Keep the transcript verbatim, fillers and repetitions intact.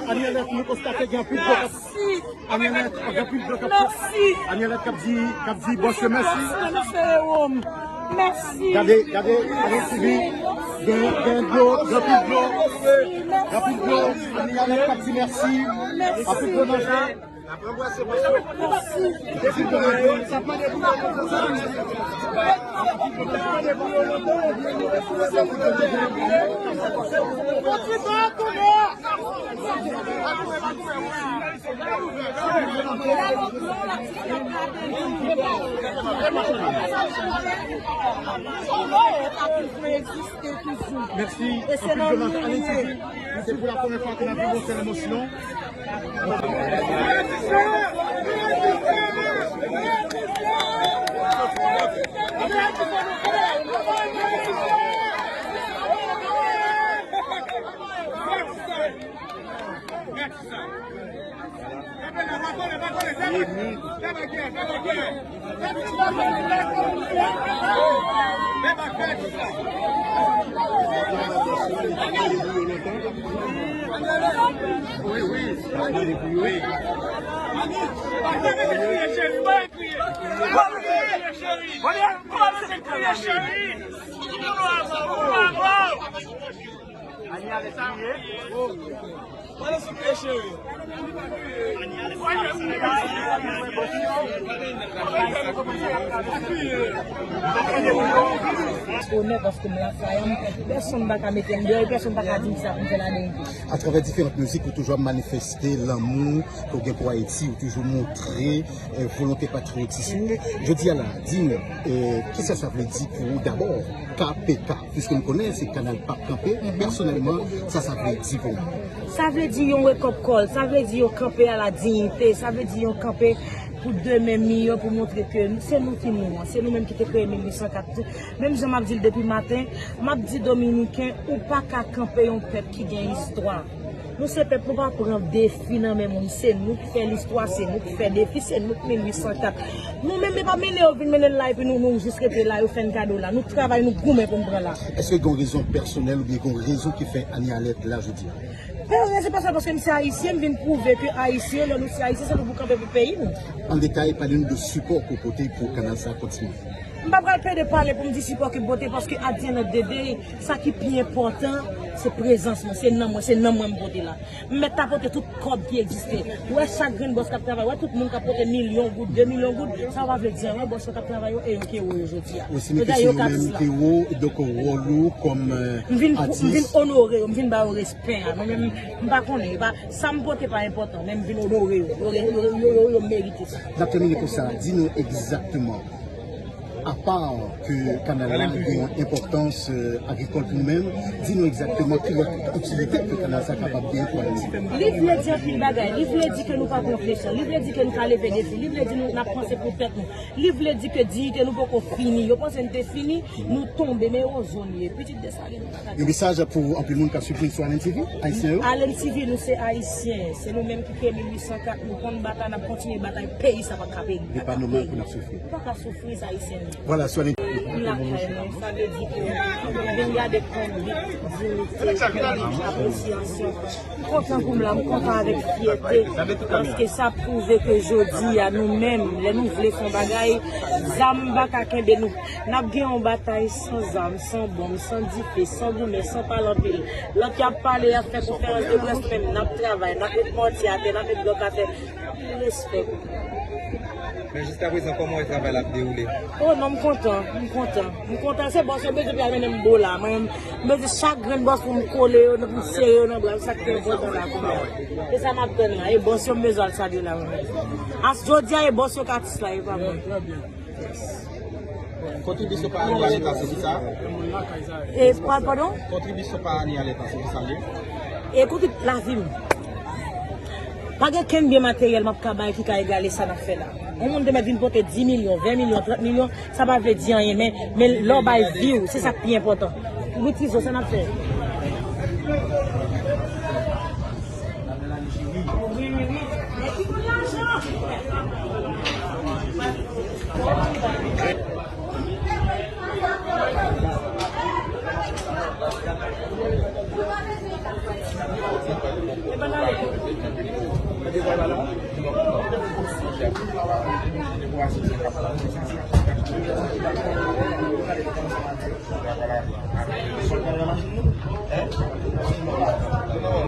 Anielette, nou konstate gen anpil dlo k ap, Anielette, gen anpil dlo k ap, Anielette k ap di, k ap di bòs yo mèsi. Mèsi. Gade, gade, gade T V. Gen, gen dlo, gen anpil dlo. Gen anpil dlo. Anielette k ap di mèsi. Anpil dlo nan je. Mèsi. E se nan nou li ye. Se pou la premyè fwa ke n ap viv yon sèl emosyon. Onè paske m la, sa yon pèsonn pa ka mete m deyò, e pèsonn pa ka di m sa pou m fè ladan epi. Atravè diferan mizik, ou toujou ap manifeste lanmou ke w gen pou Ayiti, ou toujou montre, eh, volonte patriyotis ou. Jodi a la, di nou, eh, kisa sa vle di pou ou dabò, K P K, piske m konnen se Kanal p ap kanpe, pèsonèlman, sa sa vle di pou ou? Sa vle di yon wake up call, sa vle di yon kanpe a la diyite, sa vle di yon kanpe pou demen miyò, pou montre ke se nou ki nou an, se nou menm ki te kreye mil uit san kat. Menm jan m ap di l depi maten, m ap di Dominiken, ou pa ka kanpe yon pèp ki gen istwa. Nou se pèp, nou pa pran defi nan men moun. Se nou ki fè listwa, se nou ki fè defi, se nou ki mil uit san kat. Nou menm, e pa mennen yo vin mennen l la, epi nou, nou jis rete la, yo fè n kado la. Nou travay, nou goumen pou n pran la. Èske gen yon rezon pèsonèl oubyen gen yon rezon ki fè Anielette la jodi a? Pèsonèl, se pa sa, paske m se ayisyen, m vin pwouve ke ayisyen, lè nou se ayisyen, se nou pou kanpe pou peyi nou. An detay, pale nou de sipò ke w pote pou kanal sa a kontinye. M pa pral plede pale pou m di sipò ke m pote, paske at the end of the day, sa ki pi enpòtan, se prezans mwen, se nan mwen, se nan mwen m pote la. M mèt ta pote tout kòb ki egziste. Ou wè chak grenn bòs k ap travay, ou wè tout moun k ap pote milyon goud, de milyon goud, sa pa vle di anyen, bòs yo k ap travay yo, e yo ki ewo yo jodi a. Jodi a, yo k atis la. M vin, m vin onore yo, m vin ba yo respè a. Mwen menm, m pa konnen, e pa, sa m pote pa enpòtan, men m vin onore yo. Yo, yo, yo, yo, yo merite sa. N ap tèmine konsa, di nou egzakteman, apa ke kanal la gen yon enpòtans, eh, agrikòl pou nou menm, di nou egzakteman ki lòt itilite ke kanal sa kapab gen pou Ayiti. Li vle di anpil bagay, li vle di ke nou pa pran presyon, li vle di ke nou ka leve defi, li vle di nou n ap panse pou tèt nou, li vle di ke diyite nou poko fini. Yo panse n te fini, nou tonbe, men ewo zòn ye. Pitit Desalin. Yon mesaj pou anpil moun k ap swiv nou sou Allen T V, ayisyen yo? Allen T V, nou se ayisyen. Se nou menm ki kreye mil uit san kat, nou konn batay, n ap kontinye batay, peyi sa pa ka peyi. E pa nòmal pou n ap soufri. Nou pa ka soufri, se ayisyen nou ye. Vwala, sou Allen T V. M lakay mwen, sa vle di ke m vin gade konbit diyite, konbit apresyasyon. M kontan pou m la, m kontan avèk fyète, paske sa pwouve ke jodi a, nou menm, lè nou vle fè yon bagay, zam pa ka kenbe nou. N ap gen yon batay san zam, san bonm, san dife, san goumen, san pale anpil. Lòt y ap pale, y ap fè konferans de près, nou menm, n ap travay, n ap met mòtye atè, n ap met blòk atè. Anpil respè pou nou. Men jiskaprezan, kòman w wè travay la ap dewoule? O non, m kontan, m kontan. M kontan, se bòs yo bezwen pou y al mennen m bo la. Mwen, m bezwen chak grenn bòs pou m kole yo, pou m sere yo nan bra m, sa k pi enpòtan la kounye a. E sa m ap tann la, e bòs yo m bezwen al salye la, mwen menm. As jodi a, e bòs yo k atis la, e pa mwen. Kontribisyon pa Anielette, se pou sa? E, pa, padon? Kontribisyon pa Anielette, se pou sa l ye? E kontrib-, lavi m. Pa gen kenn byen materyèl m ap ka bay ki ka egale sa n ap fè la. Yon moun te mèt vin pote dis milyon, ven milyon, trant milyon, sa pa vle di anyen, men, men lè w bay vi w, se sa k pi enpòtan. Wi, Tizo, sa n ap fè? Wi, wi, wi. Men ki moun lajan?